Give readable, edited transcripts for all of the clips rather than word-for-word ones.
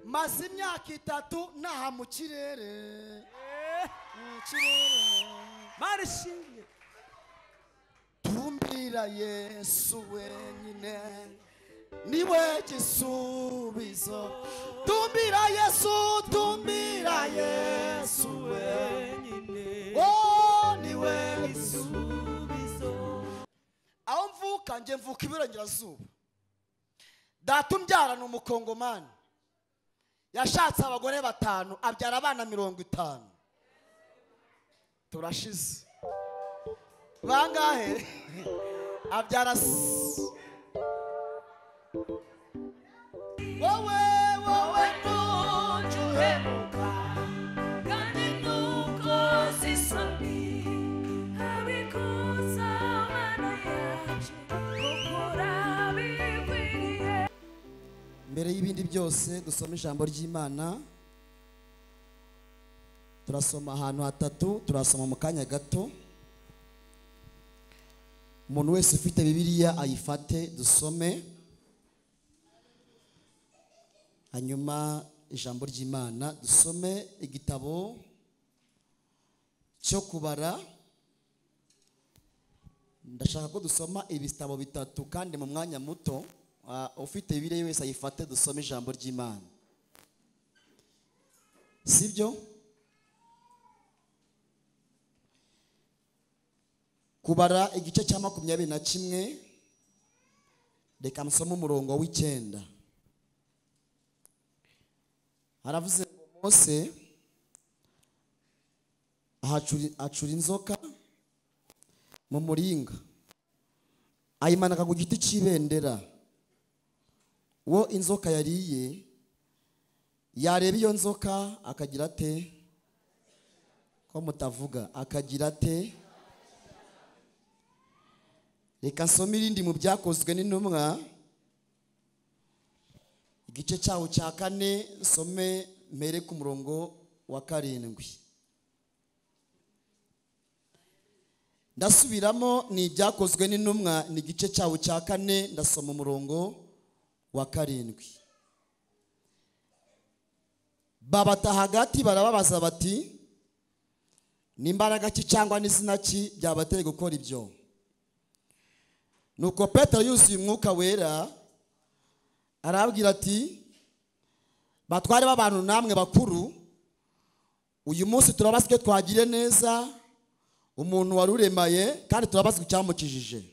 Maze imyaka 3 naha mu kirere. Marishimye. Tumbira Yesu wenyine niwe gisubizo. Tumbira Yesu, tumbira Yesu wenyine. Oh, niwe gisubizo. Aho mvuka nje mvuka iburengerazuba. Data umbyara ni umukongomani. Yashatse abagore 5 abyara abana 50. Turashize. Bangahe? Abyara wowe wowe ntujuhemuka kandi ntukoze isoni abikuza Mana yacu gukora bikwiriye. Mbere y'ibindi byose dusoma ijambo ry'Imana. Turasoma ahantu hatatu, turasoma mu kanya gato. Umuntu wese ufite Bibiliya ayifate dusome. Hanyuma ijambo ry'Imana dusome igitabo cyo kubara. Ndashaka ko dusoma ibitabo bitatu kandi mu mwanya muto. Ufite Bibiliya wese ayifate dusome ijambo ry'Imana. Sibyo? Kubara igice cya 21, reka nsome umurongo w'9. Haravuze ngo Mose acura inzoka mu muringa ayimanika ku giti cy'ibendera. Uwo inzoka yariye yareba iyo nzoka akagira ate? Ko mutavuga, akagira ate? Reka nsome irindi mu byakozwe n'intumwa igice cyaho cya 4, nsome mpere ku murongo wa 7. Ndasubiramo, ni ibyakozwe n'intumwa ni igice cyaho cya 4, ndasoma umurongo wa 7. Babata hagati barababaza bati ni imbaraga ki cyangwa n'izina ki byabateye gukora ibyo? Nuko Petero yuzuye umwuka wera arabwira ati batware b'abantu namwe bakuru, uyu munsi turabaswe twagire neza umuntu waruremaye kandi turabaswe icyamukijije.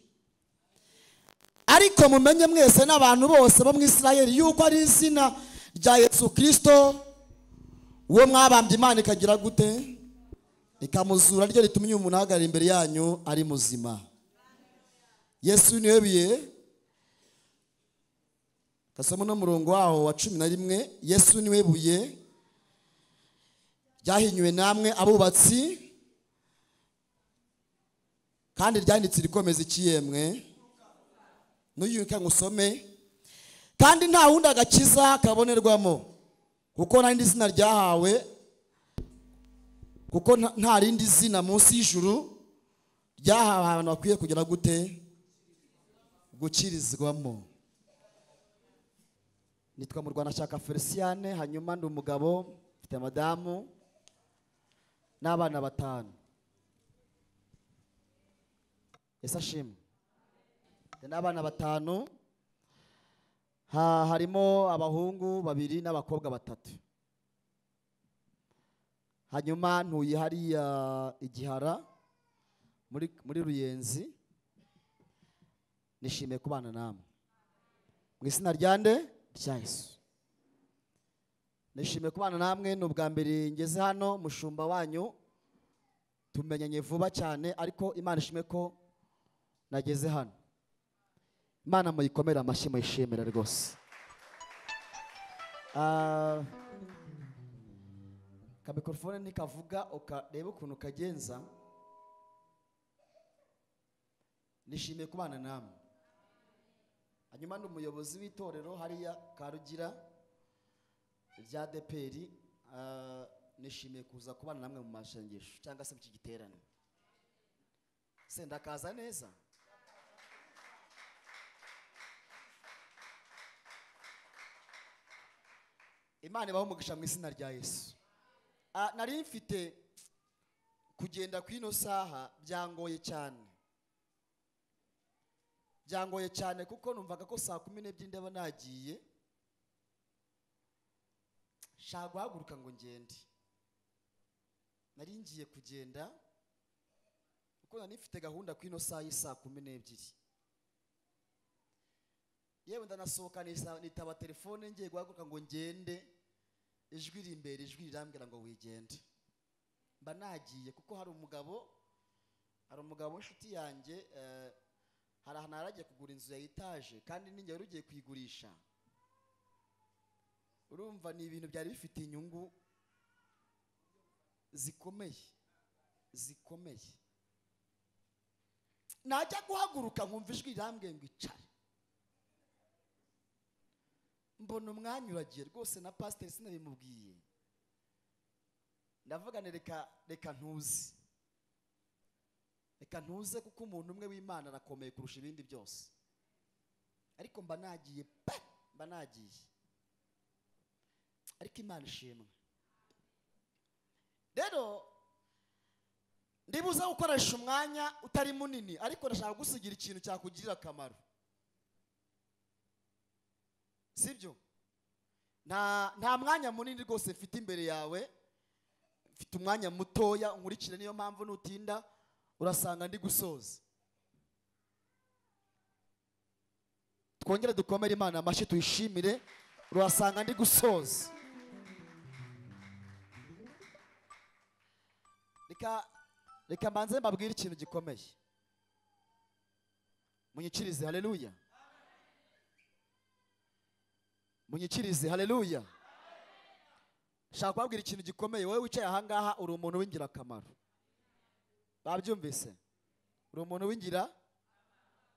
Ariko mumenye mwese n'abantu bose bo mu Isirayeli yuko ari izina rya Yesu Kristo uwo mwabambye Imana ikagira gute? Ikamuzura, ryo ritumye umuntu ahagarara imbere yanyu ari muzima. Yesu niwe biye. Kasoma no murongo waho wa 11. Yesu niwe buye ryahinywe namwe abubatsi kandi ryanditse rikomeza ikiyemwe. N'uyu ngusome kandi nta wundi agakiza kabonerwamo kuko nta rindi zina ryahawe, kuko nta rindi zina munsi y'ijuru ryahawe abantu bakwiye kugera gute? Gukirizwamo. Nitwa Murwanashyaka Feliciane, hanyuma ndi umugabo, mfite madamu n'abana 5. Yesu ashimwe. N'abana 5, harimo abahungu 2 n'abakobwa 3. Hanyuma ntuye hariya Igihara muri Ruyenzi. Nishimiye kubana namwe mu izina rya nde? Rya Yesu. Nishimiye kubana namwe, ni ubwa mbere ngeze hano. Mushumba wanyu tumenyanye vuba cyane, ariko Imana ishimwe ko nageze hano. Imana muyikomera amashyi, muyishimira rwose. Ka mikrofone nikavuga ukareba ukuntu kagenza. Nishimiye kubana namwe. Hanyuma ndi umuyobozi w'itorero hariya Karugira rya DPR. Nishimiye kuza kubana namwe mu mashengesho cyangwa se mu giterane. Sendakaza neza. Imana ibahe umugisha mu izina rya Yesu. Nari mfite kugenda kwino saha byangoye cyane. Byangoye cyane kuko numvaga ko saa 12 ndaba nagiye. Shaka guhaguruka ngo ngende. Nari ngiye kugenda kuko nari mfite gahunda kwino saha y'isa 12. Yewe ndanasohoka nitaba telefone ngiye guhaguruka ngo ngende, ijwi riri imbere, ijwi rirambwira ngo wigende. Mba nagiye kuko hari umugabo w'inshuti yanjye, hari ahantu yaragiye kugura inzu ya etaje kandi ninjye wari ugiye kuyigurisha. Urumva ni ibintu byari bifite inyungu zikomeye. Najya guhaguruka nkumva ijwi rirambwiye ngo icare. Mbona umwanya uragiye rwose na pasiteri sinabimubwiye. Ndavuga nti reka ntuze. Reka ntuze kuko umuntu umwe w'Imana arakomeye kurusha ibindi byose. Ariko mba nagiye pe, mba nagiye. Ariko Imana ishimwe. Rero ndibuza gukoresha umwanya utari munini, ariko ndashaka gusigira ikintu cyakugirira akamaro. Sibyo? Nta mwanya munini rwose mfite imbere yawe, mfite umwanya mutoya nkurikire, niyo mpamvu nutinda urasanga ndi gusoza. Twongere dukomere Imana amashyi tuyishimire, urasanga ndi gusoza. Reka mbanze mbabwire ikintu gikomeye. Munyikirize haleluya. Munyikirize haleluya. Shaka kubabwira ikintu gikomeye. Wowe wicaye aha ngaha uri umuntu w'ingirakamaro. Babyumvise? Uri umuntu w'ingira,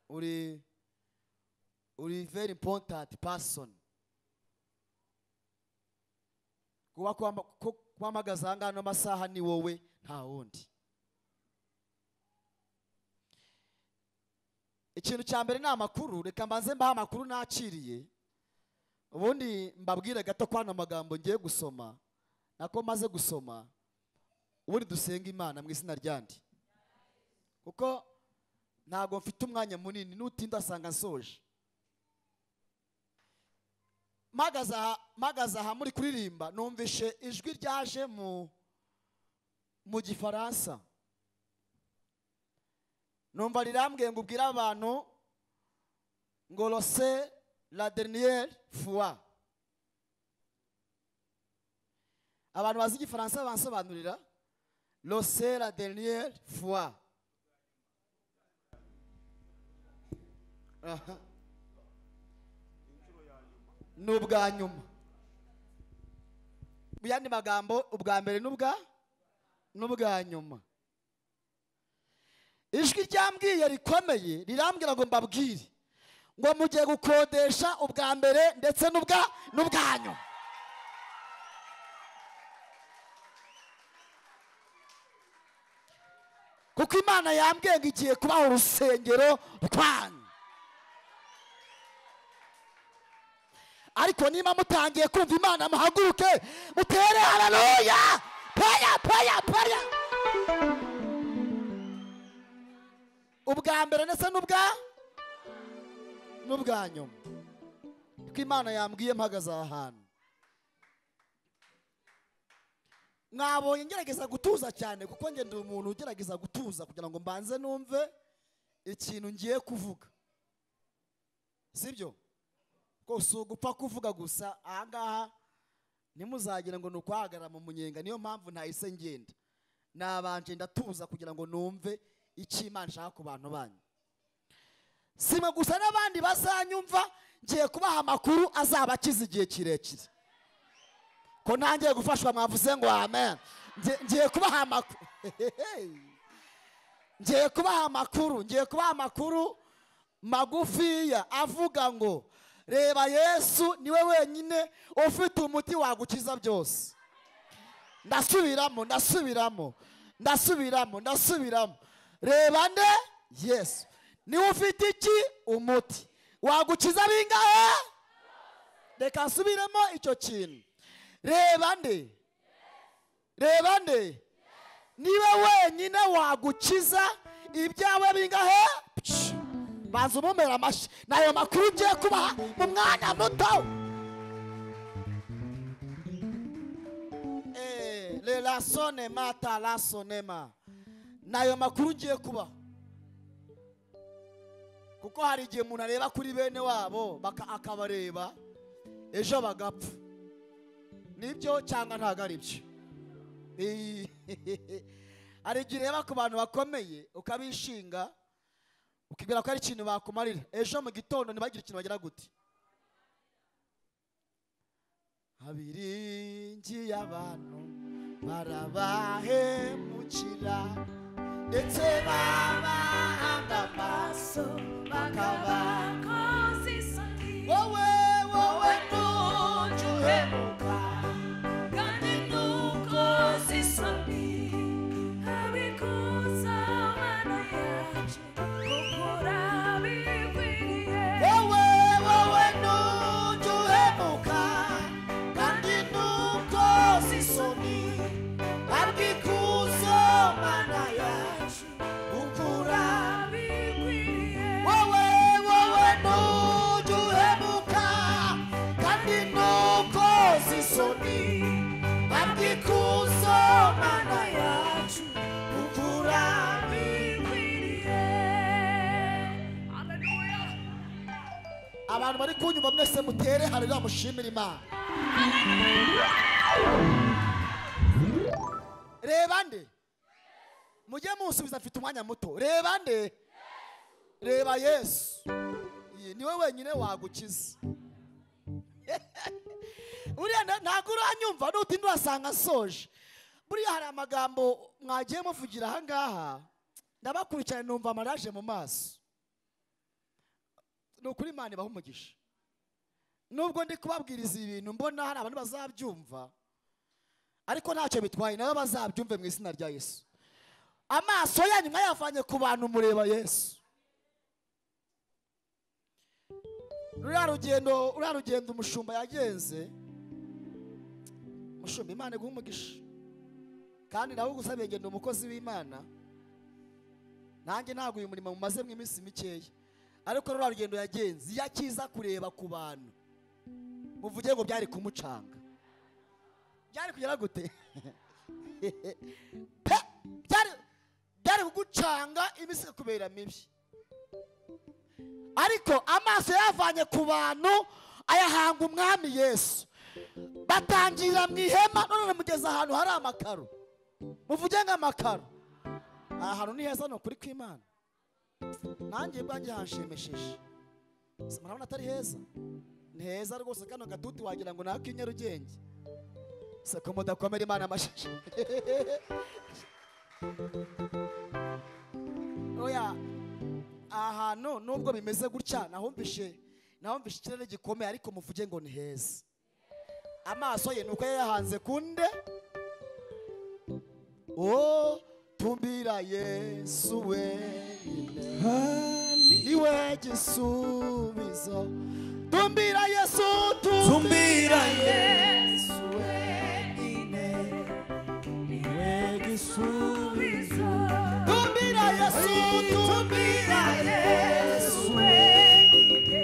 uri very important person. Kuba kwamagaza aha ngaha no masaha ni wowe nta wundi. Ikintu cya mbere ni amakuru. Reka mbanze mbaha amakuru nakiriye, ubundi mbabwire gato kwa magambo ngiye gusoma nako maze gusoma, ubundi dusenga Imana mu izina ryandi, kuko ntago mfite umwanya munini, nutinda asanga nsoje. Magaza aha muri kuririmba numvishe ijwi ryaje mu Gifaransa. Numva rirambwiye ngo ubwire abantu ngo lose la dernière fois. Abantu bazi Igifaransa bansobanurira lose la dernière fois. Aha. N'ubwa nyuma. Mu yandi magambo ubwa mbere n'ubwa nyuma. Ijwi ryambwiye rikomeye rirambwira ngo mbabwire ngo mugiye gukodesha ubwa mbere ndetse n'ubwa nyuma. Kuko Imana yambwiye ngo igiye kubaha urusengero rwanyu. Ariko niba mutangiye kumva Imana muhaguruke mutere haleluya. Paya paya paya. Ubwa mbere ndetse n'ubwa nyuma. Kuko Imana yambwiye mpagaze aha hantu. Mwabonye ngerageza gutuza cyane kuko nge ndi umuntu ugerageza gutuza kugira ngo mbanze numve ikintu ngiye kuvuga. Sibyo? Ko si ugupfa kuvuga gusa aha ngaha ntimuzagira ngo ni ukwahagarara mu munyenga, niyo mpamvu ntahise ngenda. Nabanje ndatuza kugira ngo numve icyo Imana ishaka ku bantu banyu. Simwe gusa n'abandi bazanyumva, ngiye kubaha amakuru azabakiza igihe kirekire. Ko ntangiye gufashwa mwavuze ngo amen. Ngiye kubaha amakuru. Ngiye kubaha amakuru, ngiye kubaha amakuru magufiya avuga ngo reba Yesu niwe wenyine ufite umuti wagukiza byose. Ndasubiramo, ndasubiramo, ndasubiramo, ndasubiramo. Reba nde? Yesu niwe ufite iki? Umuti wagukiza bingahe? Reka nsubiremo icyo kintu. Reba nde? Reba nde? Niwe wenyine wagukiza ibyawe bingahe? Banza umumera amashyi. Nayo makuru ugiye kubaha mu mwanya muto. Lela sonema tala sonema. Nayo makuru ugiye kubaha. Kuko hari igihe umuntu areba kuri bene wabo akabareba ejo bagapfa. Nibyo cyangwa ntago ari byo? Hari igihe ureba ku bantu bakomeye ukabishinga ukibwira ko ari ikintu bakumarira, ejo mu gitondo ntibagire ikintu bagira gute. Abiringiye abantu barabahemukira, ndetse babahanga amaso bakabakoza isoni. Wowe wowe ntujya uhemuka kandi ntukoze isoni, abikuza Mana yacu kuko urabikwiriye. Wowe wowe ntujya uhemuka kandi ntukoze isoni, abikuza Mana yacu kuko urabikwiriye. Wowe wowe ntujya uhemuka kandi ntukoze isoni, abikuza Mana yacu kuko urabikwiriye. Haleluya. Abantu bari kunyumva mwese mutere haleluya mushimire Imana. Reba nde? Mujye munsubiza mfite umwanya muto. Reba nde? Reba Yesu. Niwe wenyine wagukiza. Uriya ntabwo uranyumva nutinda urasanga nsoje. Buriya hari amagambo mwagiye muvugira aha ngaha, ndabakurikirana numva amaraje mu maso. Ni ukuri Imana ibaha umugisha. Nubwo ndi kubabwiriza ibintu mbona hari abantu bazabyumva, ariko ntacyo bitwaye, nabo bazabyumve mu izina rya Yesu. Amaso yanyu mwayavanye ku bantu mureba Yesu. Ruriya rugendo umushumba yagenze, mushumba Imana iguhe umugisha. Kandi nawe ugusabiye ngendo umukozi w'Imana, nanjye ntabwo uyu murimo mumaze mu iminsi mikeya, ariko ruriya rugendo yagenze iyo akiza kureba ku bantu, muvuge ngo byari kumucanga. Byari kugera gute? Byari kugucanga iminsi ikakubera mibi. Ariko amaso yavanye ku bantu ayahanga umwami Yesu. Batangirira mu ihema none mugeze ahantu hari amakaro. Muvuge ngo amakaro. Aha hantu ni heza, ni ukuri kw'Imana. Nanjye ubwanjye hanshimishije. Murabona atari heza? Ni heza rwose, kano gatuti wagira ngo ni ak'inyarugenge. Seko mudakomera Imana amashyi. Oya, ahantu nubwo bimeze gutya nahumvishe ikirere gikomeye, ariko muvuge ngo ni heza. Amaso ye nuko yayahanze kunde. Oh, tumbira Yesu wenyine, niwe gisubizo. Tumbira Yesu, Tumbira Yesu wenyine, niwe gisubizo. Tumbira Yesu, tumbira Yesu wenyine,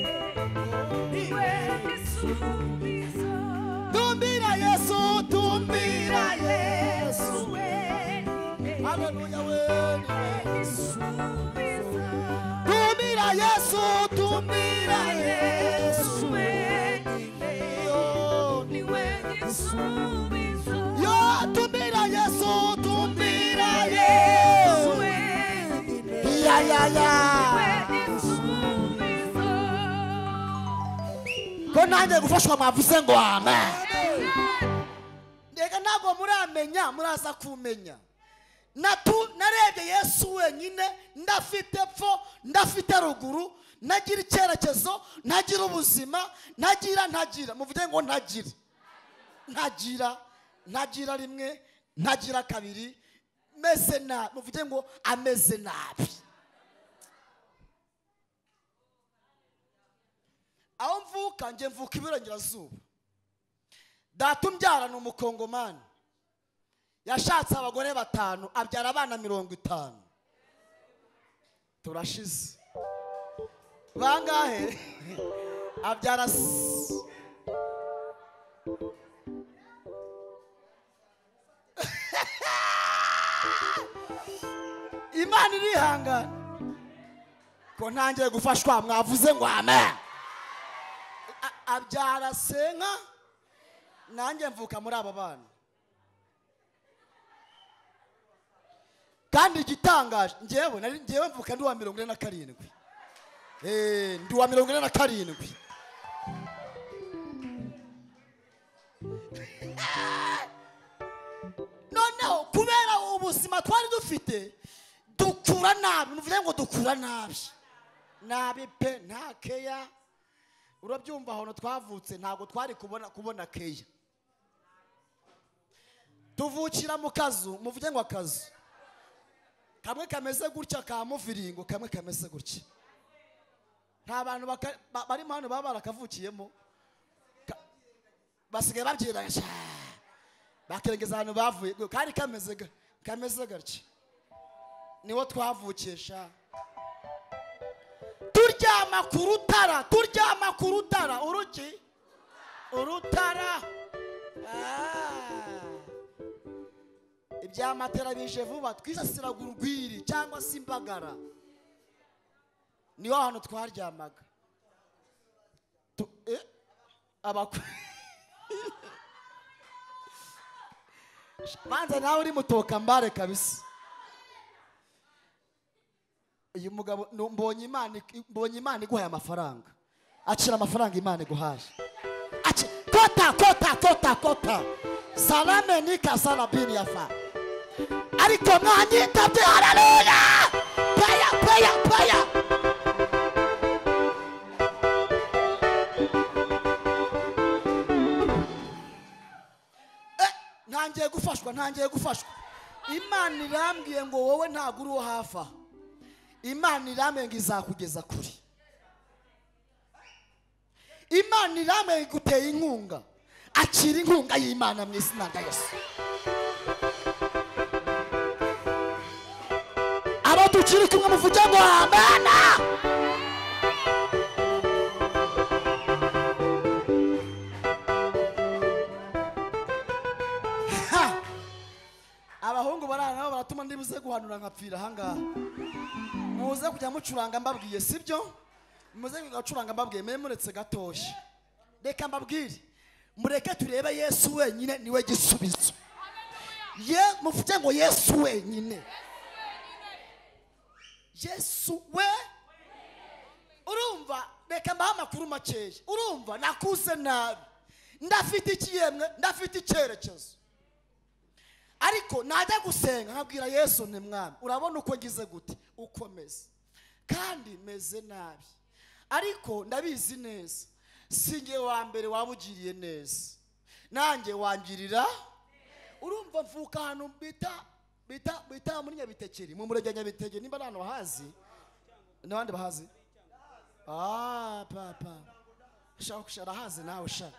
niwe gisubizo. Tumbira Yesu, tumbira Yesu wenyine, haleluya wenyine gisubizo. Tumbira Yesu, tumbira Yesu wenyine, niwe gisubizo. Yo, tumbira Yesu, tumbira Yesu wenyine, ya ya ya. niwe gisubizo. Ko nanjye gufashwa mwavuze ngo amen. Ndega ntabwo muramenya, muraza kumenya. Narebye Yesu wenyine, ndafite pfo, ndafite ruguru, ntagira icyerekezo, ntagira ubuzima, ntagira muvuge ngo ntagira. Ntagira rimwe, ntagira kabiri, meze nabi, muvuge ngo ameze nabi. Aho mvuka nje mvuka iburengerazuba. Data umbyara ni umukongomani, yashatse abagore 5 abyara abana 50. Turashize. Bangahe? Abyara Imana irihangana. Ko ntangiye gufashwa mwavuze ngo amen. Abyara senka, nanjye mvuka muri aba bana. Kandi igitangaje njyewe nari njyewe mvuka ndi wa 47. Ndi wa 47. Noneho kubera ubuzima twari dufite dukura nabi, nuvuze ngo dukura nabi. Nabi pe, nta keya. Urabyumva aho twavutse ntabwo twari kubona keya. Tuvukira mu kazu, muvuge ngo akazu. Kamwe kameze gutya ka muviringo, kamwe kameze gutya. Nta bantu bari hano baba barakavukiyemo. Basigaye babyirasha. Bakerengeza ahantu bavuye, kari kameze gutya. Niwo twavukisha. Turyama ku rutara, turyama ku rutara, uruki? Urutara. Ibyamatera bije vuba twisasiraga urwiri cyangwa se imbagara. Niho hantu twaryamaga. Manza nawe uri mutoka mbare kabisa. Uyu mugabo mbonye Imana iguhaye amafaranga. Akira amafaranga Imana iguhaye. Kota kota kota kota. Salame nika salabini yafa. Ariko mwanyitabye, haleluya. Paya paya paya. Ntangiye gufashwa, ntangiye gufashwa. Imana irambwiye ngo wowe ntabwo uri uwo hafa. Imana irambwiye ngo izakugeza kure. Imana irambwiye ngo iguteye inkunga. Akira inkunga y'Imana mu izina rya Yesu. Abo tukiri kumwe muvuge ngo amena. Abahungu barana nabo baratuma ndibuze guhanura nkapfira ahangaha. Muze kujya mucuranga mbabwiye, sibyo? Muze gucuranga mbabwiye, mwe muretse gatoshye. Reka mbabwire, mureke turebe Yesu wenyine niwe gisubizo. Ye muvuge ngo Yesu wenyine. Yesu we. Urumva, reka mbahe amakuru makeya. Urumva nakuze nabi, ndafite ikiyemwe, ndafite icyerekezo. Ariko najya gusenga nkabwira Yesu ni mwami, urabona uko ngize gute, ukomeze. Kandi meze nabi, ariko ndabizi neza singe wa mbere wabugiriye neza, nanjye wangirira. Urumva mvuka ahantu bita muri Nyabitekeri, mu murenge wa Nyabitekeri, nimba nta bahazi n'abandi bahazi. Papa shaka arahazi nawe sha.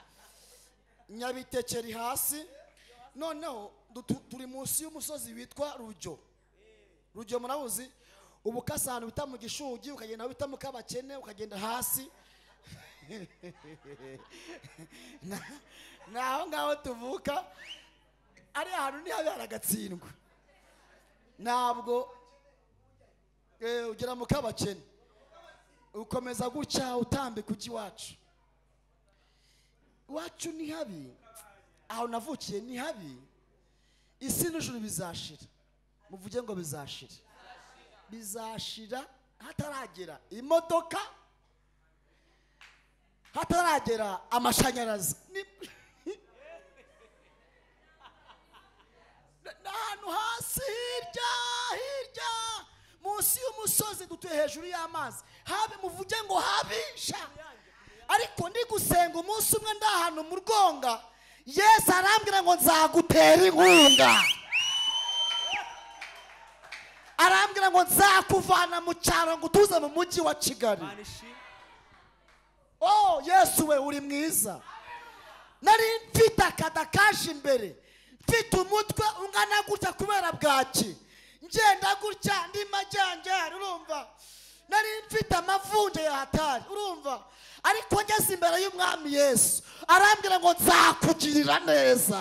Nyabitekeri hasi. Noneho turi munsi y'umusozi witwa Rujyo. Rujyo murabuzi? Ubu kasa ahantu bita mu Gishugi, ukagenda bita mu Kabakene, ukagenda hasi. Naho ngaho tuvuka ari ahantu ni habi haragatsindwa. Ntabwo ugera mu Kabakene ukomeza gutya utambika ujya iwacu. Iwacu ni habi, aho navukiye ni habi. Isi n'ijuru bizashira. Muvuge ngo bizashira. Bizashira hataragera imodoka, hataragera amashanyarazi. N'ahantu hasi hirya hirya munsi y'umusozi dutuye hejuru y'amazi. Habe muvuge ngo habisha. Ariko ndi gusenga umunsi umwe ndahantu mu Rwonga, Yesu arambwira ngo nzagutera inkunga. Arambwira ngo nzakuvana mu cyaro ngo utuze mu mujyi wa Kigali. Oh Yesu we uri mwiza. Nari mfite akada kaje imbere, mfite umutwe ungana gutya kubera bwaki, ngenda gutya ndi majyanjyari, urumva? Nari mfite amavunja ya hatari, urumva? Ariko ngeze imbere y'umwami Yesu arambwira ngo nzakugirira neza.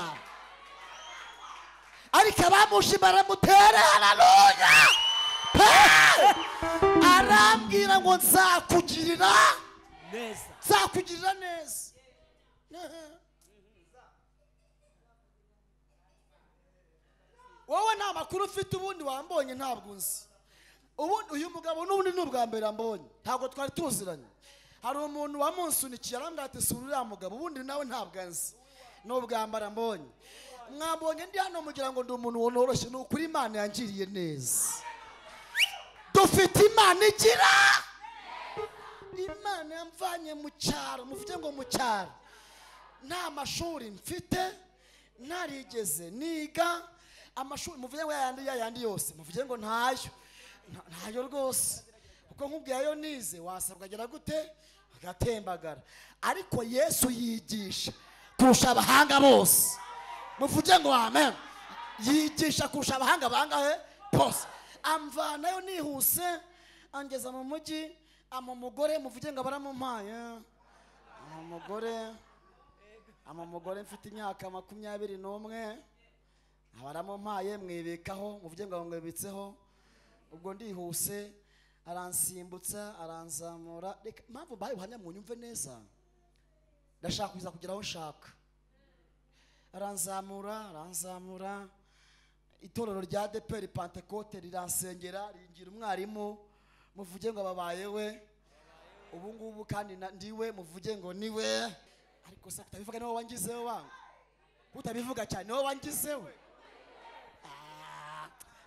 Ariko abamushima baramutere, haleluya. Arambwira ngo nzakugirira neza, nzakugirira neza. Wowe nta makuru ufite, ubundi wambonye ntabwo unzi. Ubundi uyu mugabo n'ubundi ni ubwa mbere ambonye, ntabwo twari tuziranye. Hari umuntu wamunsunikiye arambwira ati sura uriya mugabo, ubundi nawe ntabwo anzi, ni ubwa mbere ambonye. Mwambonye ndi hano mugira ngo ndi umuntu wonoroshye, ni ukuri Imana yangiriye neza. Dufite Imana igira, Imana yamvanye mu cyaro, muvuge ngo mu cyaro. Nta mashuri mfite, ntarigeze niga amashuri, muvuge ngo yayandi yayandi yose, muvuge ngo ntayo, ntayo rwose. Kuko nkubwiye ayo nize wasabwa agera gute agatembagara. Ariko Yesu yigisha kurusha abahanga bose, muvuge ngo amen. Yigisha kurusha abahanga bangahe bose. Amvanayo nihuse angeza mu mujyi, ama umugore, muvuge ngo baramumpaye. Ama umugore mfite imyaka 21, abaramumpaye mwibikaho, muvuge ngo mwibitseho. Ubwo ndihuse aransimbutsa aranzamura. Reka impamvu baye ubuhamya mu nyumve neza, ndashaka kuza kugera aho nshaka. Aranzamura aranzamura, itorero rya ADEPR Pentecote riransengera, ringira umwarimu, muvuge ngo ababaye we. Ubu ngubu kandi ndiwe, muvuge ngo niwe. Ariko se kutabivuga niwe wangizeho wangu, kutabivuga cyane niwe wangizeho.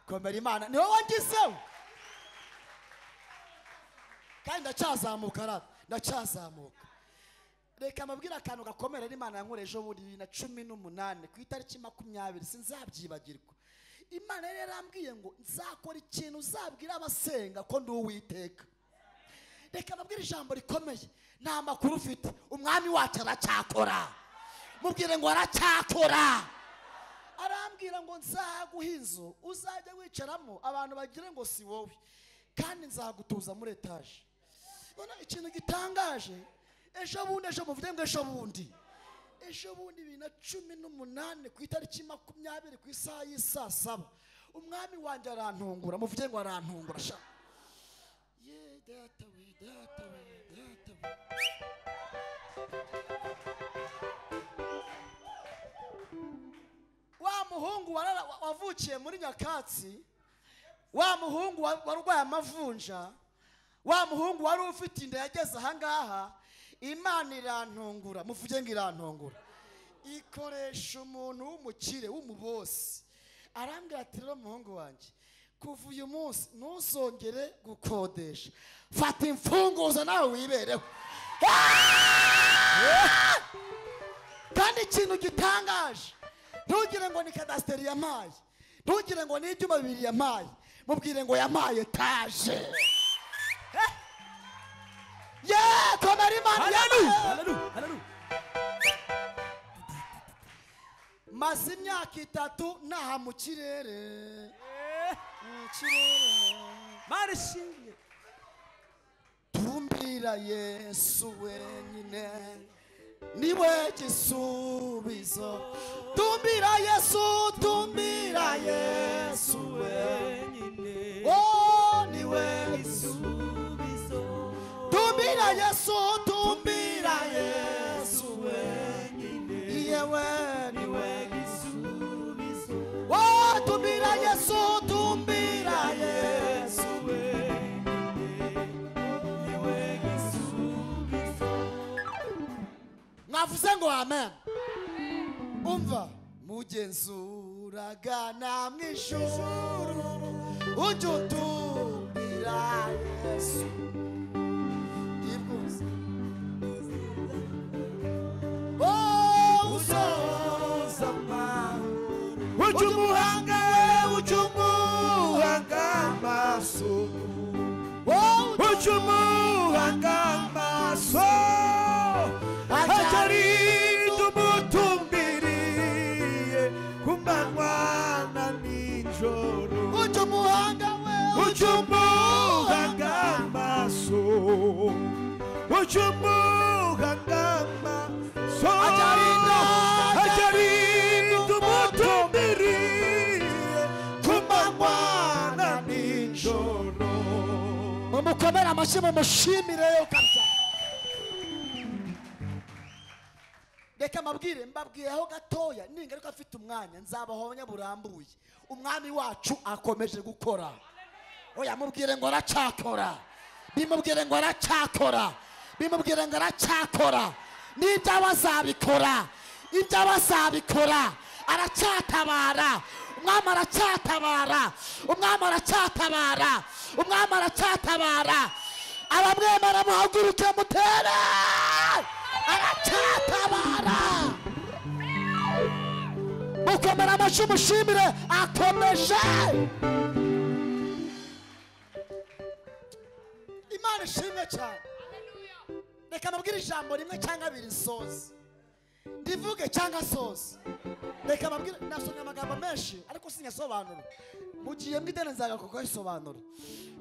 Komera Imana, niwe wangizeho. Kandi ndacyazamuka rata, ndacyazamuka. Reka mbabwire akantu gakomera Imana yankoreye ejo bundi 2018 ku itariki 20, sinzabyibagirwa. Imana yari yarambwiye ngo nzakora ikintu uzabwira abasenga ko ndi Uwiteka. Reka mbabwire ijambo rikomeye, nta makuru ufite, umwami wacu aracyakora. Mubwire ngo aracyakora. Arambwira ngo nzaguha inzu uzajya wicaramo abantu bagire ngo si wowe, kandi nzagutuza muri etaje. Bona ikintu gitangaje, ejo bundi, ejo muvuge ngo ejo bundi, ejo bundi 2018 ku itariki 20 ku isaha y'isaa 7, umwami wanjye arantungura, muvuge ngo arantungura sha. Ye data we, data we, data we. Wa muhungu wavukiye muri nyakatsi, wa muhungu warwaye amavunja, wa muhungu wari ufite inda yageze aha ngaha, Imana irantungura, muvuge ngo irantungura. Ikoresha umuntu w'umukire w'umubosi, arambwira ati rero muhungu wanjye, kuva uyu munsi ntuzongere gukodesha, fata imfunguzo nawe wibereho. Kandi ikintu gitangaje, ntugire ngo ni kadasiteri yampaye, ntugire ngo ni ibyuma bibiri yampaye, mubwire ngo yampaye etaje. Ye komera Imana. Haleluya, haleluya. Maze imyaka 3 naha mu kirere, mu kirere. Marishimye. Tumbira Yesu wenyine, niwe gisubizo. Tumbira Yesu, tumbira Yesu wenyine, oh niwe gisubizo. Tumbira Yesu, tumbira Yesu wenyine, yewe niwe gisubizo. Oh tumbira Yesu, tumbira Yesu wenyine, niwe gisubizo. Mwavuze ngo amen. Umva mugenzuraga namwe ijuru, ujye utumbira Yesu. Oh usoza amahoro, ujye umuhanga, ujye umuhanga amaso, ujye umuhanga amaso, ajarinda umutima. Kumanywa na nijoro. Ujye umuhanga we. Ujye umuhanga amaso. Ujye umuhanga amaso. Ajarinda umutumiriye. Kumanywa na nijoro. Mumukomere amashyi mumushimireyo kabisa. Reka mabwire mbabwireho gatoya ningaruka mfite umwanya nzabahonya burambuye. Umwami wacu akomeje gukora. Oya mubwire ngo aracakora. Bimubwire ngo aracakora. Bimubwire ngo aracakora. N'ibyo azabikora. Ibyo azabikora. Aracyatabara. Umwami aracyatabara. Umwami aracyatabara. Umwami aracyatabara. Abamwemera muhaguruke mutere. Aracyatabara. Mukomere amashyi mushimire akomeje. Imana ishimwe cyane. Reka mabwire ijambo rimwe cyangwa abiri nsoze. Ndivuge cyangwa soze. Reka mabwire nasomye amagambo menshi ariko sinyasobanura. Mugiye mwidene nzagaruka kuyisobanura.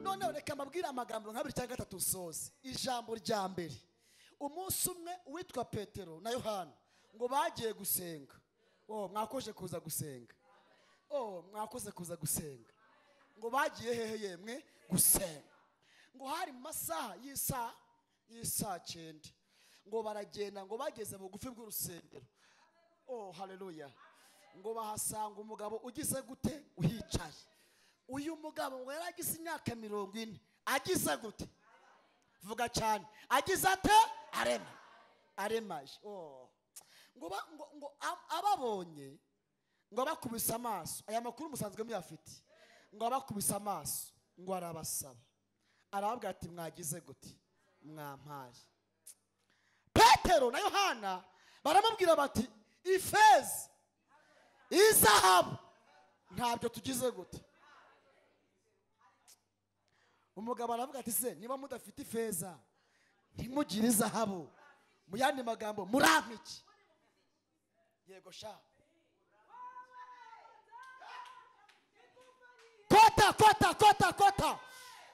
Noneho reka mabwire amagambo nk'abiri cyangwa atatu nsoze. Ijambo rya mbere. Umunsi umwe witwa Petero na Yohana ngo bagiye gusenga. Oh, mwakoze kuza gusenga. Oh, mwakoze kuza gusenga. Ngo bagiye hehe yemwe gusenga. Ngo hari mu masaha y'isaa 9. Ngo baragenda ngo bageze bugufi bw'urusengero. Oh, haleluya. Ngo bahasanga umugabo ugize gute uhicaye. Uyu mugabo ngo yaragize imyaka 40. Agize gute? Vuga cyane. Agize ate? Arema. Aremaje. Oh. Ngo ngo ababonye ngo abakubise amaso. Aya makuru musanzwe muyafite. Ngo abakubise amaso ngo arabasaba. Arababwira ati mwagize gute? Mwampaye. Petero na Yohana baramubwira bati ifeza izahabu ntabyo tugize gute. Umugabo aravuga ati se niba mudafite ifeza ntimugire izahabu, mu yandi magambo murampa iki? Yego sha. Kota kota kota kota.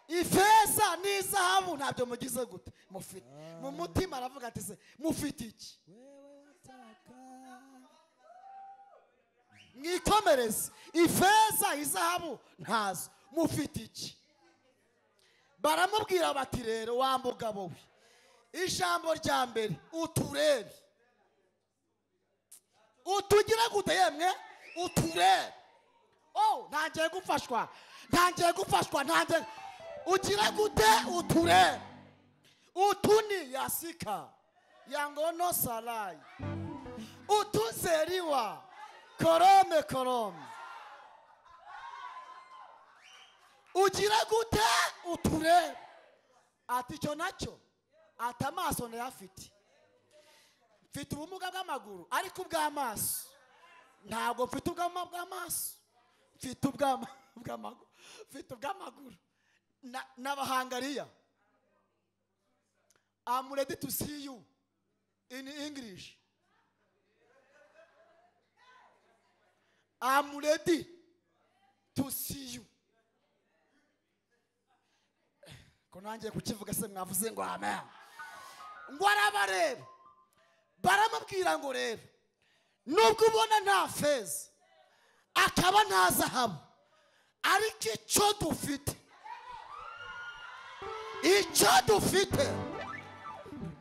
Ifeza n'izahabu ntabyo mugize gute mufite. Mu mutima aravuga ati se mufite iki? Mwikomereze. Ifeza izahabu ntazo mufite iki? Baramubwira bati rero wa mugabo we, ijambo rya mbere uturebe. Utugira gute yemwe? Uturebe. Oh, ntangiye gufashwa. Ntangiye gufashwa, ntangiye. Ugira gute uturebe. Utuni yasika yangono salai. Utuzeriwa korome korome. Ugira gute uturebe. Ati cyo nacyo ati amaso ndayafite. Mfite ubumuga bw'amaguru ariko ubw'amaso ntabwo mfite ubw'amaso. Mfite ubw'amaguru. Mfite ubw'amaguru. N'abahangariya. I'm ready to see you in English. I'm ready to see you. Ko nangiye kukivuga se mwavuze ngo amen. Ngo arabareba. Baramubwira ngo rero nubwo ubona nta feza akaba nta zahabu ariko icyo dufite, icyo dufite,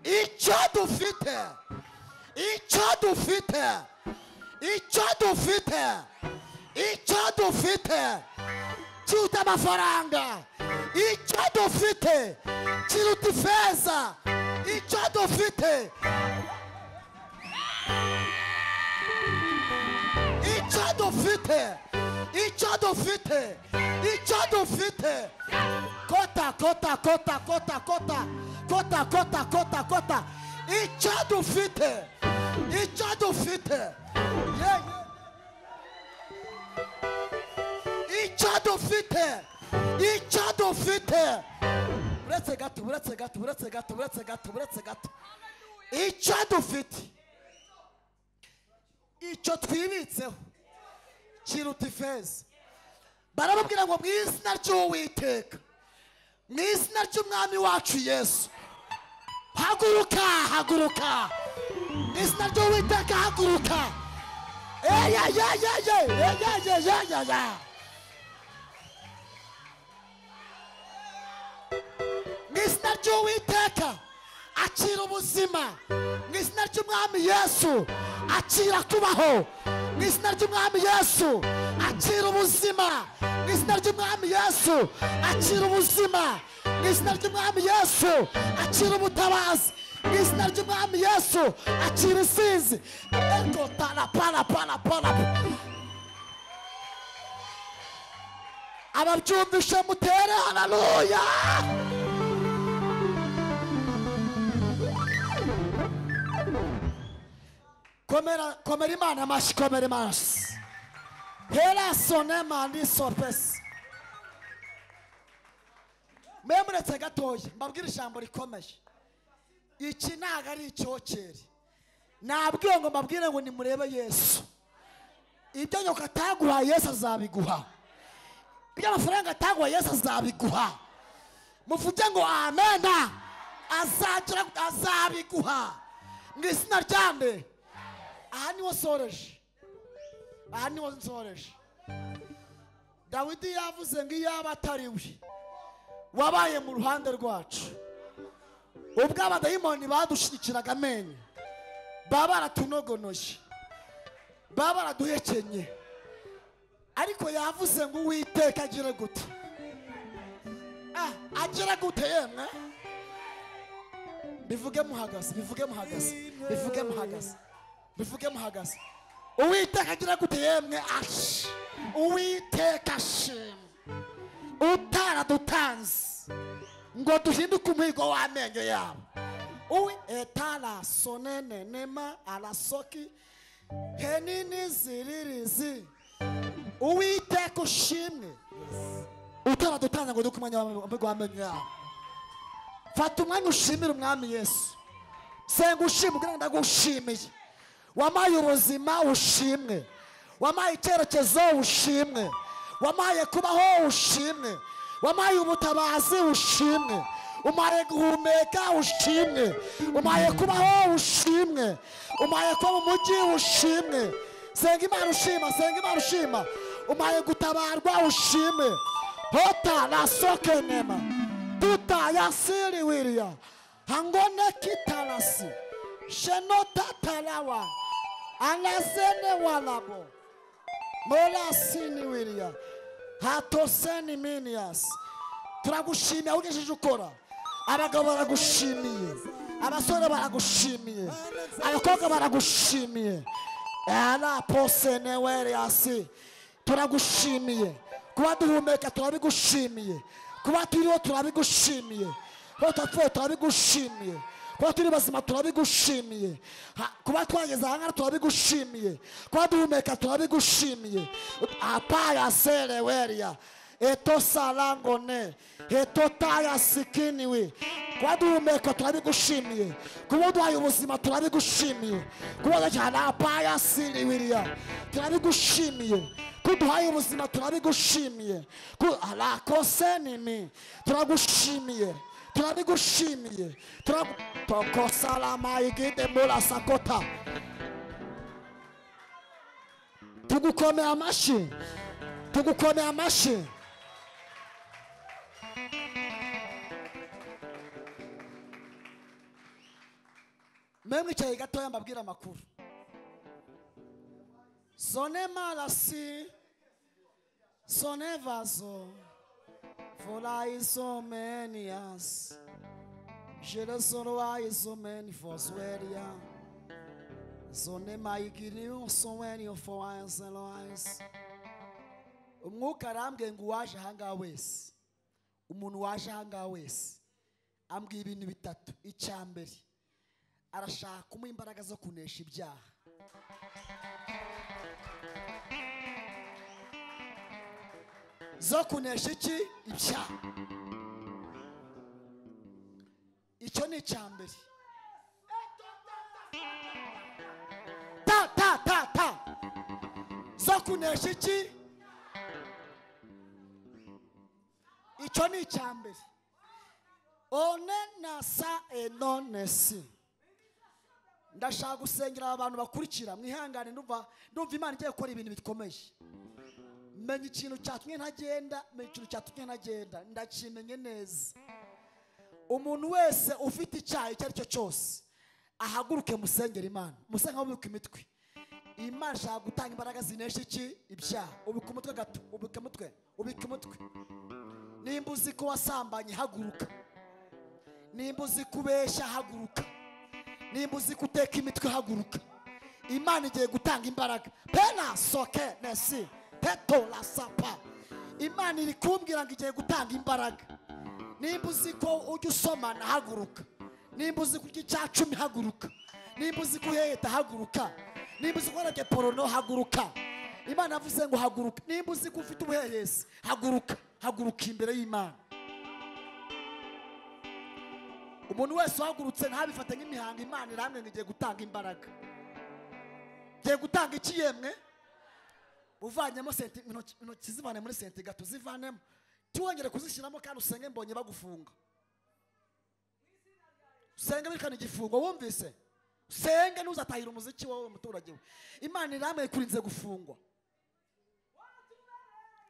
icyo dufite, icyo dufite, icyo dufite, icyo dufite kiruta amafaranga, icyo dufite kiruta ifeza, icyo dufite, icyo dufite, icyo dufite, icyo dufite. Kota kota kota kota kota kota kota kota kota. Icyo dufite, icyo dufite, icyo dufite, icyo dufite. Uretse gato, uretse gato, uretse gato, uretse gato, uretse gato. Icyo dufite, icyo twibitseho, Kiruta ifeza. Barababwira ngo mu izina ry'Uwiteka, mu izina ry'umwami wacu Yesu, haguruka, haguruka. Mu izina ry'Uwiteka haguruka. Eya ya ya ya ya ya ya ya ya. Mu izina ry'Uwiteka akira ubuzima. Mu izina ry'umwami Yesu akira kubaho. Mu izina ry'umwami Yesu akira ubuzima. Mu izina ry'umwami Yesu akira ubuzima. Mu izina ry'umwami Yesu akira ubutabazi. Mu izina ry'umwami Yesu akira isinzi. Eko tara para para para. Ababyumvishe mutere haleluya. Komera, komera Imana amashyi, komera Imana. Hera sonema ni sopes. Mwe muretse gatoya mbabwire ijambo rikomeye. Iki ntago ari icyokere. Nabwiwe ngo mbabwire ngo nimurebe Yesu. Ibyo nyoka ataguha Yesu azabiguha. Ibyo amafaranga ataguha Yesu azabiguha. Muvuge ngo amena. Azagira azabiguha. Mu izina ryande. Aha niho nsoreje. Aha niho nsoreje. Dawidi yavuze ngo iyaba atari we wabaye mu ruhande rwacu, ubwo abadayimoni badushikiraga amenyo, baba baratunogonoye, baba baraduhekenye, ariko yavuze ngo Uwiteka agire gute? Agire gute yemwe? Bivuge muhagaze, bivuge muhagaze, bivuge muhagaze, bivuge muhagaze. Uwiteka agira gute yemwe? Ashi. Uwiteka ashimwe utaradutanze ngo duhinduke umuhigo w'amenyo yabo. Uwi etara sonene nema arasoki henini ziririzi. Uwiteka ushimwe utaradutanze ngo duhinduke umuhigo w'amenyo yabo. Fata umwanya ushimire umwami Yesu. Senga ushimwe kugira ngo ndagushimiye. Wamaye ubuzima ushimwe. Wamaye icyerekezo ushimwe. Wamaye kubaho ushimwe. Wamaye ubutabazi ushimwe. Umaye guhumeka ushimwe. Umaye kubaho ushimwe. Umaye kuba mu mujyi ushimwe. Senga Imana ushima, senga Imana ushima. Umaye gutabarwa ushimwe. Hota la soke nema. Tuta yasiri wiria. Hangone kitalasi. Shenota talawa. Anazene walabo. Mola sini wiria. Hatoseni minias. Turagushimiye ugejeje ukora. Abagabo baragushimiye, abasore baragushimiye, abakobwa baragushimiye. Ala posene weriasi. Turagushimiye. Kuba duhumeka turabigushimiye. Kuba turiho turabigushimiye. Kuba tutapfuye turabigushimiye. Kuba turi bazima turabigushimiye. Kuba twageze aha turabigushimiye. Kuba duhumeka turabigushimiye. Apaya sere weria. Eto salangone. Eto taya sikiniwe. Kuba duhumeka turabigushimiye. Kuba uduhaye ubuzima turabigushimiye. Kuba cyane apaya siri wiria. Turabigushimiye. Kuduhaye ubuzima turabigushimiye. Ku alakosenimi turagushimiye. Turabigushimiye. Turagutokosalama igide mula sakota. Tugukomeye amashyi. Tugukomeye amashyi. Mwe mwicaye gatoya mbabwira amakuru. Sone malasi, sone vaso, vola isomenias, jeresoroa isomeni fosweria, zone maigiriu sowenio foanseloais. Umwuka arambwiye ngo uwaje ahangaha wese, umuntu waje ahangaha wese, ambwiye ibintu bitatu. Icya mbere, arashaka kumuha imbaraga zo kunesha ibyaha. Zo kunesha iki? Ibyaha. Icyo ni icya mbere. Ta ta ta ta. zo kunesha iki? Icyo ni icya mbere. One na sa enone si. Ndashaka gusengera abantu bakurikira mwihangane, ndumva Imana igiye gukora ibintu bikomeye. Menya ikintu cyatumye ntagenda, menya ikintu cyatumye ntagenda, ndakimenye neza. Umuntu wese ufite icyaha icyo ari cyo cyose ahaguruke musengera Imana, musenga mubika imitwe. Imana ishaka gutanga imbaraga zinesha iki? Ibyaha. Ubika umutwe gato, ubika umutwe, ubika umutwe. Nimba uzi ko wasambanye haguruka. Nimba uzi kubeshya haguruka. Nimba uzi guteka imitwe haguruka. Imana igiye gutanga imbaraga. Pena soke nesi peto la sapa. Imana iri kumbwira ngo igiye gutanga imbaraga. Nimba uzi ko ujya usomana haguruka. Nimba uzi kurya icya cumi haguruka. Nimba uzi kuheta haguruka. Nimba uzi ko porono haguruka. Imana avuze ngo haguruka. Nimba uzi ko ufite ubuhehesi haguruka. Haguruka imbere y'Imana. Umuntu wese uhagurutse ntabifate nk'imihango, Imana iramwe ngo igiye gutanga imbaraga. Igiye gutanga iki yemwe? Uvanyemo senti, intoki zivane muri senti gato, zivanemo. Tiwongere kuzishyiramo kandi usenge mbonye bagufunga. Usenge birikana igifungo, wumvise? Usenge ntuzatahira umuziki wowe muturage we. Imana iramwe ikurinze gufungwa.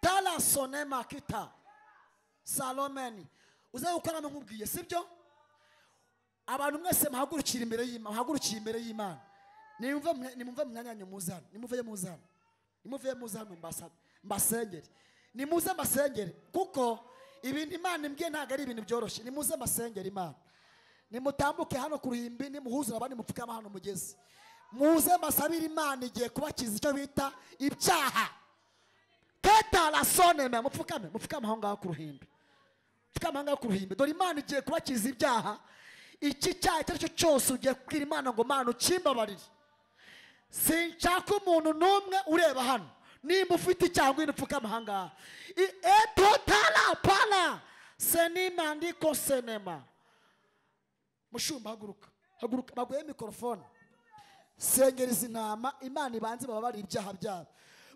Tala sonema kita Salomeni. Uze gukora nkubwiye, sibyo? Abantu mwese muhagurukira imbere y'Imana, muhagurukiye imbere y'Imana. Nimumve mwanya muzana, nimuve muzana. Nimuve muzana mbasengere. Nimuze mbasengere kuko ibintu Imana imbwiye ntago ari ibintu byoroshye. Nimuze mbasengere Imana. Nimutambuke hano ku ruhimbi, nimuhuzura abandi mupfukama hano mugeze. Muze mbasabire Imana igiye kubakiza icyo bita ibyaha. Keta la soneme, mupfukame, mupfukame aho ngaho ku ruhimbi. Mupfukame aho ngaho ku ruhimbi. Dore Imana igiye kubakiza ibyaha. Iki cyaha icyo ari cyo cyose ugiye kubwira Imana ngo Mana ukimbabarire. Sinshaka umuntu n'umwe ureba hano. Nimba ufite icyaha ngwino upfukame aha ngaha. Etotala pala senima ndiko senema. Mushumba haguruka. Haguruka baguhe mikrofone. Sengera izi ntama Imana ibanze bababarire ibyaha byabo.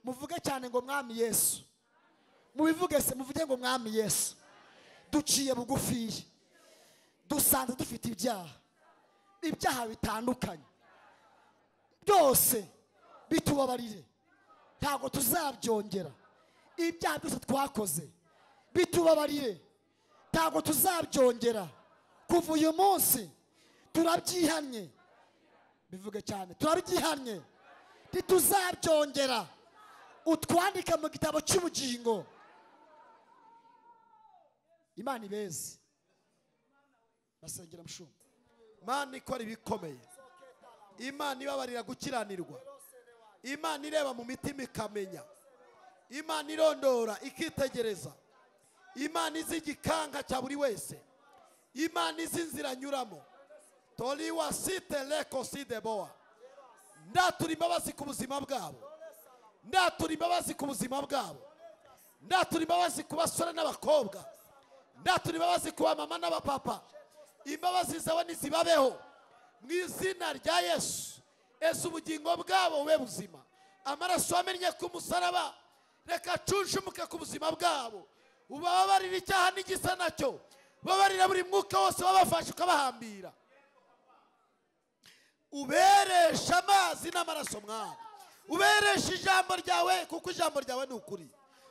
Muvuge cyane ngo Mwami Yesu. Mubivuge se, muvuge ngo Mwami Yesu. Duciye bugufi. Dusanze dufite ibyaha. Ibyaha bitandukanye. Byose bitubabarire. Ntabwo tuzabyongera. Ibyaha byose twakoze bitubabarire. Ntabwo tuzabyongera. Kuva uyu munsi turabyihannye. Bivuge cyane, turabyihannye. Ntituzabyongera. Utwandike mu gitabo cy'ubugingo. Imana ibeze. Basengera mushumba. Imana ikora ibikomeye. Imana ibabarira gukiranirwa. Imana ireba mu mitima ikamenya. Imana irondora ikitegereza. Imana izi igikanga cya buri wese. Imana izi inzira anyuramo. Toriwa site leko sideboa. Ndatura imbabazi ku buzima bwabo. Ndatura imbabazi ku buzima bwabo. Ndatura imbabazi ku basore n'abakobwa. Ndatura imbabazi ku bamama n'abapapa. Imbabazi zawe nizibabeho mu izina rya Yesu. Ese ubugingo bwabo bube buzima. Amaraso wamennye ku musaraba reka acunjumuke ku buzima bwabo. Ubababarire icyaha n'igisa nacyo. Babarira buri mwuka wose wabafashe ukabahambira. Uberesha amazi n'amaraso mwami. Uberesha ijambo ryawe kuko ijambo ryawe ni ukuri.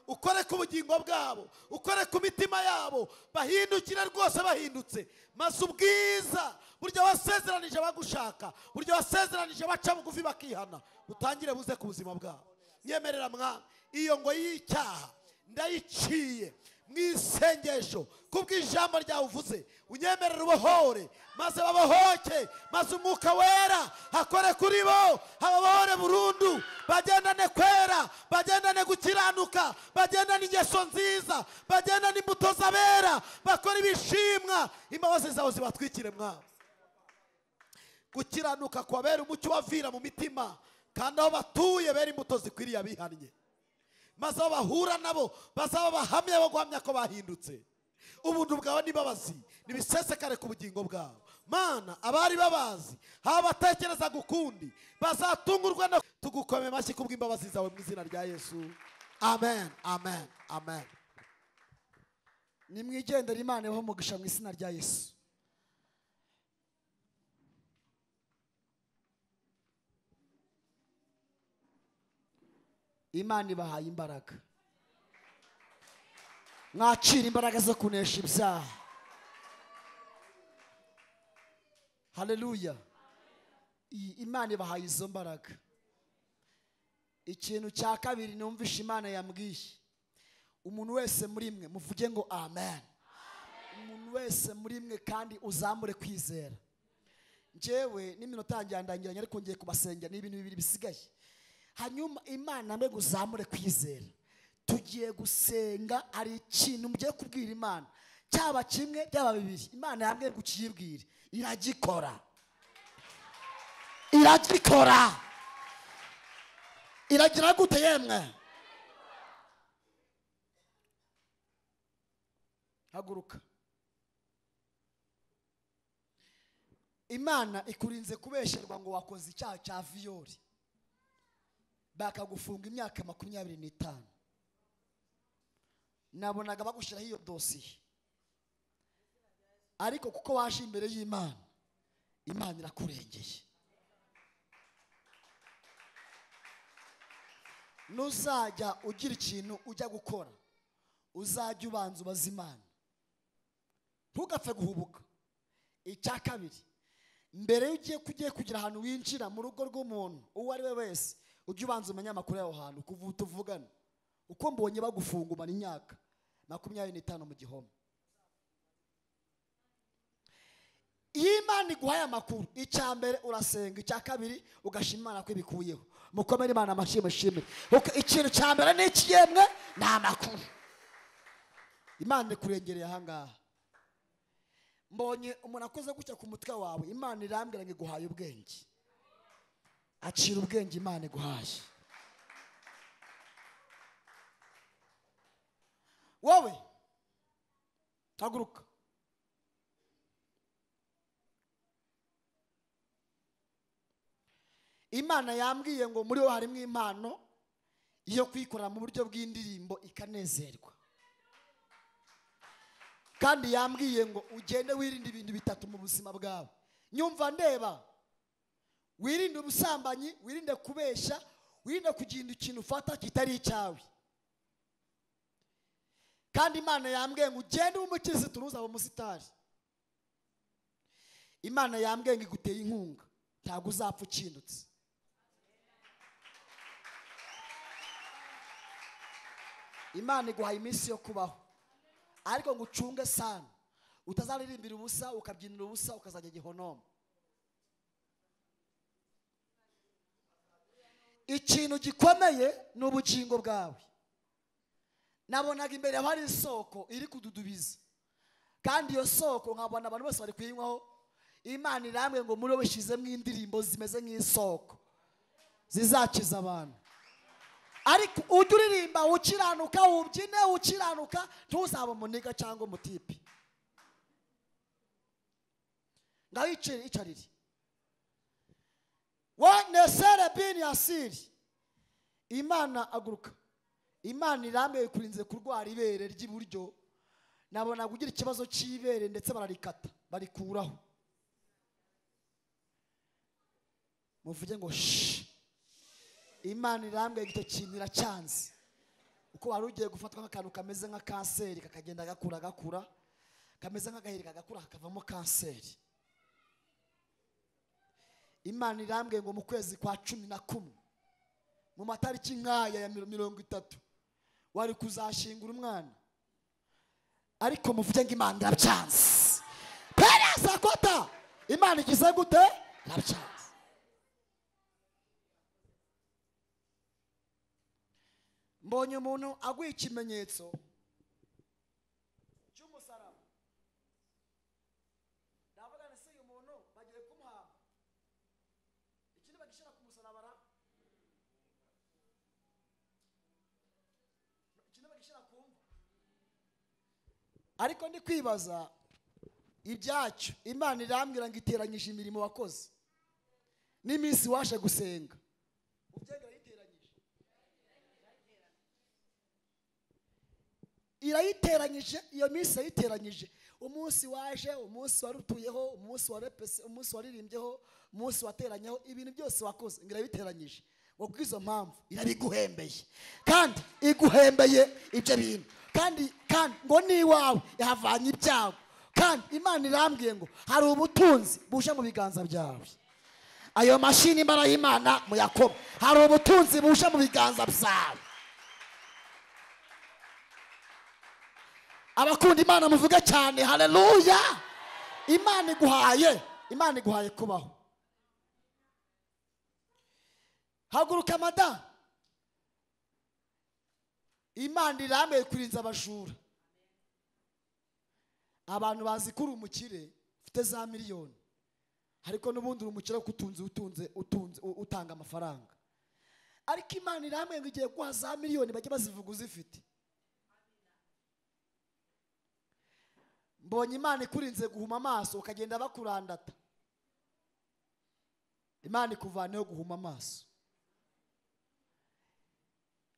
Ukore ku bugingo bwabo, ukore ku mitima yabo, bahindukira rwose bahindutse. Maze ubwiza buryo wasezeranije abagushaka, buryo wasezeranije baca bugufi bakihana, utangire buze ku buzima bwabo. Nyemerera mwami, iyo ngo y'icyaha ndayiciye mu isengesho kubw'ijambo ryawe uvuze, unyemerera ubohore, maze babohoke, maze umwuka wera akore kuri bo, ababohore burundu, bagendane kwera, bagendane gukiranuka, bagendane ingeso nziza, bagendane imbuto z'abera, bakora ibishimwa. Imbabazi zawe zibatwikire mwami. Gukiranuka kwabera umucyo wavira mu mitima, kandi aho batuye bera imbuto zikwiriye abihannye. Maze aho bahura nabo bazaba bahamya bo guhamya ko bahindutse. Ubuntu bwawe n'imbabazi nibisesekare ku bugingo bwabo. Mana, abari babazi abatekereza gukundi bazatungurwa no Tugukome amashyi kubw'imbabazi zawe mu izina rya Yesu. Amen, amen, amen. Nimwigendere, Imana ibahe umugisha mu izina rya Yesu. Imana ibahaye imbaraga, mwakira imbaraga zo kunesha ibyaha. Haleluya. Imana ibahaye izo mbaraga. Ikintu cya kabiri numvishe Imana yambwiye, umuntu wese muri mwe muvuge ngo amen. Umuntu wese muri mwe kandi uzamure kwizera. Njyewe n'iminota yanjye yandangiranye, ariko ngiye kubasengera ni ibintu bibiri bisigaye. Hanyuma Imana mwe uzamure kwizera. Tugiye gusenga, hari ikintu mugiye kubwira Imana, cyaba kimwe byaba bibiri, Imana yambwiye ngo ukiyibwire, iragikora, iragikora. Iragira gute yemwe? Haguruka. Imana ikurinze kubesherwa ngo wakoze icyaha cya viyori, bakagufunga imyaka 25. Nabonaga bagushyiraho iyo dosiye, ariko kuko waje imbere y'Imana, Imana irakurengeye. Nuzajya ugira ikintu ujya gukora, uzajya ubanza ubaza Imana, ntugapfe guhubuka. Icya kabiri, mbere y'ugiye kugiye kugira ahantu winjira mu rugo rw'umuntu uwo ari we wese, ujye ubanza umenye amakuru y'aho hantu kuva tuvugana. Uko mbonye bagufunga umara imyaka 25 mu gihome. Iyo Imana iguhaye amakuru, icya mbere urasenga, icya kabiri ugashima Imana ko ibikuyeho. Mukomere Imana amashyi mushimire. Ikintu cya mbere ni iki yemwe? Ni amakuru. Imana ikurengereye aha ngaha. Mbonye umuntu akoze gutya ku mutwe wawe, Imana irambwira ngo iguhaye ubwenge. Acira ubwenge Imana iguhaye. Wowe haguruka. Imana yambwiye ngo muri wo harimo impano yo kwikorera mu buryo bw'indirimbo ikanezerwa. Kandi yambwiye ngo ugende wirinde ibintu bitatu mu buzima bwawe. Nyumva ndeba, wirinde ubusambanyi, wirinde kubesha, wirinde kuginda ikintu ufata kitari icyawe. Kandi Imana yambwiye ngo ugende umukirisitu ntuzaba umusitari. Imana yambwiye ngo iguteye inkunga, ntabwo uzapfa ukindutse. Imana iguhaye iminsi yo kubaho, ariko ngo ucunge sana, utazaririmbira ubusa, ukabyinira ubusa, ukazajya gihonoma. Ikintu gikomeye ni ubugingo bwawe. Nabonaga imbere hari isoko iri kududubiza, kandi iyo soko nkabona abantu bose bari kuyinywaho. Imana irambwiye ngo muri wowe ishyizemo indirimbo zimeze nk'isoko zizakiza abantu. Ariko ujye uririmba ukiranuka, ubyine ukiranuka, ntuzaba umuniga cyangwa umutipi. Ngaho icarire. Wa nesere bin yasiri. Imana aguruka. Imana irambe ikurinze kurwara ibere ry'iburyo. Nabona kugira ikibazo cy'ibere ndetse bararikata, barikuraho. Muvuge ngo shh. Imana irambwe icyo kintu iracyanze. Uko wari ugiye gufatwa nk'akantu kameze nka kanseri kakagenda gakura gakura, kameze nk'agaheri kagakura kakavamo kanseri. Imana irambwe ngo mu kwezi kwa 11 mu matariki nk'aya ya 30 wari kuzashingura umwana. Ariko muvuge ngo Imana irabyanze. Pereza kota Imana igize gute? Irabyanze. Mbonye umuntu aguye ikimenyetso cy'umusaraba. Ndavuga nti uyu muntu bagiye kumuhamba. Ikindi bagishira ku musaraba ra? Ikindi bagishira ku mva. Ariko ndi kwibaza ibyacyo. Imana irambwira ngo iteranyije imirimo wakoze n'iminsi waje gusenga. Irayiteranyije iyo minsi yayiteranyije. Umunsi waje, umunsi warutuyeho, umunsi warepese, umunsi waririmbyeho, umunsi wateranyeho, ibintu byose wakoze ngo irabiteranyije. Ngo kubw'izo mpamvu irabiguhembeye. Kandi iguhembeye ibyo bintu. Kandi ngo ni iwawe yahavanye ibyago. Kandi Imana irambwiye ngo hari ubutunzi buje mu biganza byawe. Ayo mashini imbara y'Imana muyakoma. Hari ubutunzi buje mu biganza byawe. Abakunda Imana muvuge cyane haleluya. Imana iguhaye kubaho. Haguruka mada. Imana irameye kurinza abajura. Abantu bazi ko uri umukire ufite za miliyoni, ariko n'ubundi uri umukire kutunze utunze utunze utanga amafaranga. Ariko Imana irameye ngo igiye guha za miliyoni bajye bazivuga uzifite. Mbonye Imana ikurinze guhuma amaso ukagenda bakurandata. Imana ikuvaneho guhuma amaso.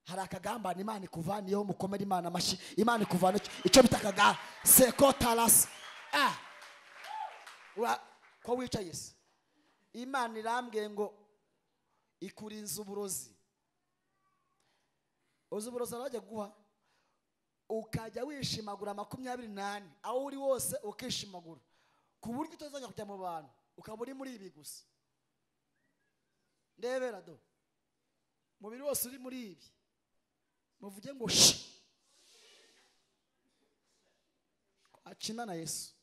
Hari akagambane Imana ikuvaniyeho, mukomere Imana amashyi. Imana ikuvane icyo bita akaga sekotaras. Ko wicaye se. Imana irambwiye ngo ikurinze uburozi. Uzi uburozi arajya guha ukajya wishimagura 24 aho uri wose ukishimagura ku buryo utazajya kujya mu bantu ukaba uri muri ibi gusa. Ndebera do mubiri wose uri muri ibi muvuge ngo shi akina na Yesu.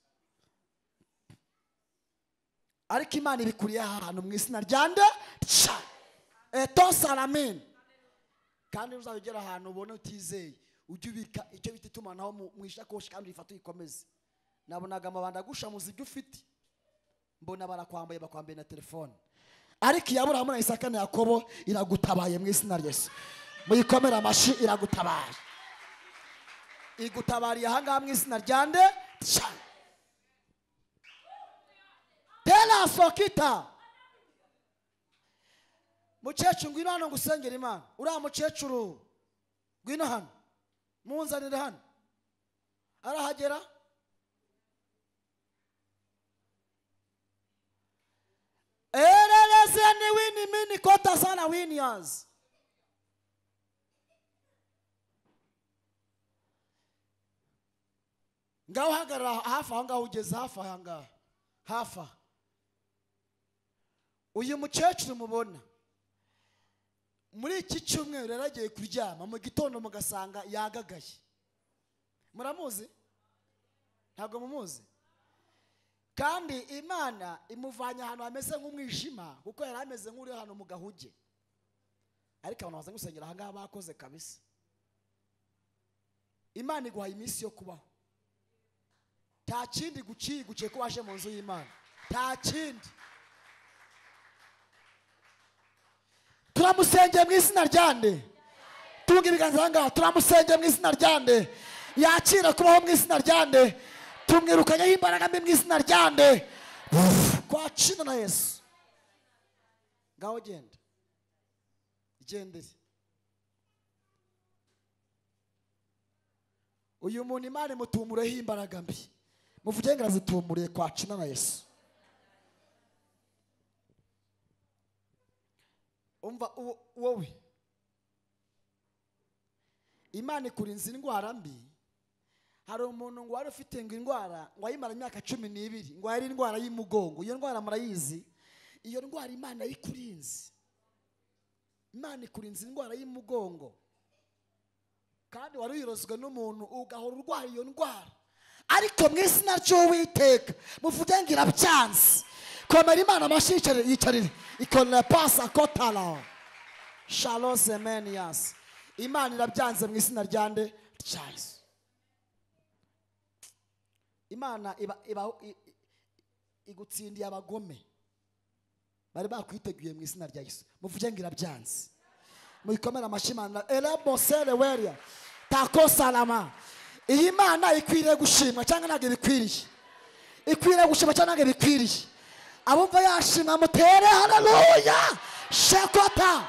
Ariko Imana ibikuriye ahantu mu izina rya nde cha eto salamin. Kandi uzabigera ahantu ubone utizeye ujye ubika icyo bita itumanaho mu ishakoshi kandi uyifate uyikomeze. Nabonaga amabanda agushamuza ibyo ufite, mbona barakwambaye bakwambaye na telefone. Ariko iya Aburahamu na Isaka na Yakobo iragutabaye mu izina rya Yesu. Muyikomere amashyi, iragutabaye. Igutabariye aha ngaha mu izina rya nde cha tela sokita. Mukecuru ngwino hano ngusengera Imana. Uriya mukecuru ngwino hano, munzanire hano. Arahagera. Ereleze ni wini mini kota sana winias. Ngaho hagarara hafi aho ngaho, ugeze hafi aha ngaha hafi. Uyu mukecuru mubona muri iki cyumweru yaragiye kuryama mu gitondo mugasanga yagagaye. Muramuzi? Ntabwo mumuzi. Kandi Imana imuvanye ahantu hameze nk'umwijima, kuko yari ameze nk'uri hano mu gahuge. Ariko abantu baza gusengera aha ngaha bakoze kabisa. Imana iguhaye iminsi yo kubaho. Nta kindi guciye guciye ko waje mu nzu y'Imana. Nta kindi. Turamusengeye mu izina rya nde? Tunga ibiganza aha ngaha. Turamusengeye mu izina rya nde? Yakira kubaho mu izina rya nde? Tumwirukanyeho imbaraga mbi mu izina rya nde? Kwa cina na Yesu. Ngaho genda. Igendere. Uyu muntu Imana imutumureho imbaraga mbi. Muvuge ngo arazitumuriye kwa cina na Yesu. Umva wowe Imana ikurinze indwara mbi. Hari umuntu ngo wari ufite ngo indwara ngo ayimara imyaka 12 ngo yari indwara y'umugongo. Iyo ndwara murayizi. Iyo ndwara Imana yikurinze. Imana ikurinze indwara y'umugongo. Kandi wari uyirozwe n'umuntu ugahora urwara iyo ndwara. Ariko mu izina ry'Uwiteka muvuge ngo irabyanze. Komera Imana amashyi, yicarire. Ikona pasa kotala. Shalom semenias. Imana irabyanze mu izina rya nde? Rya Yesu. Imana iba igutsindiye abagome bari bakwiteguye mu izina rya Yesu. Muvuge ngo irabyanze. Muyikomere amashyi Imana. Elebosele weria tako salama. Iyi Mana ikwiriye gushimwa cyangwa ntabwo ibikwiriye? Ikwiriye gushimwa cyangwa ntabwo ibikwiriye? Abumva yashimwa mutere haleluya. Shekota.